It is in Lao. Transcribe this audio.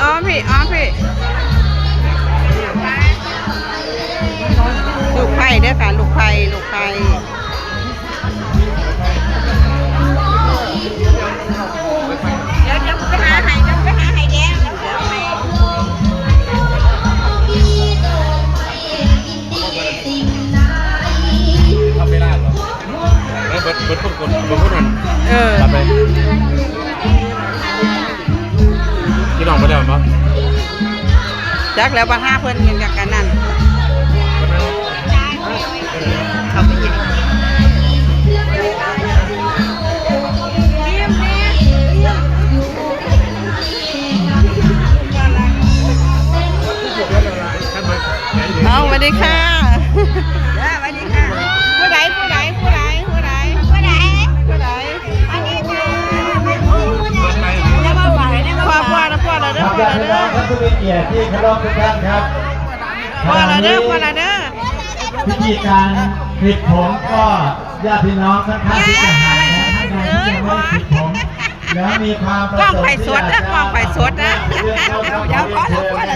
ອ້ອມພີ້ ອ້ອມພີ້ ລູກໄຟເດີຄ່ະ ລູກໄຟ ລູກໄຟ. ດຽວ ດຽວໄປຫາໃຫ້ ດຽວໄປຫາໃຫ້ແດງ ດຽວໄປຫາໃຫ້. ເອົາໄປລາດບໍ່? ເບິດ ເບິດຄົນ ເບິດຄົນນັ້ນ ເອີ ຕັດໄປ. ພີ່ນ້ອງໄປແລ້ວແມ່ນບໍ່? ຈັກແລ້ວ ບັດຫາເພິ່ນຍັງຈັກກັນນັ້ນ ເຂົ້າໄປອີກ. ເອົາ ຫວັດດີຄ່ະ ເອີ ຫວັດດີຄ່ະ. ຜູ້ໃດ ຜູ້ໃດ ຜູ້ໃດ ຜູ້ໃດ ຜູ້ໃດ ຜູ້ໃດ? ຄອບຄົວນະ ພໍ່ລະເດີ ພໍ່ລະເດີ ຜູ້ມີກຽດທີ່ເຄົາລົບທຸກທ່ານຄັບ. ພໍ່ລະເດີ ພໍ່ລະເດີ. ວິທີການຂິດຜົມກໍຍາດພີ່ນ້ອງຂ້ອນຂ້າງທີ່ຈະຫາຍໃນທ່ານໃດທີ່ຍັງບໍ່ໄດ້ຂິດຜົມ ແລ້ວມີຄວາມປະສົງທີ່ຢາກຈະ ກ້ອງໄຟສົດເດີ ກ້ອງໄຟສົດເດີ.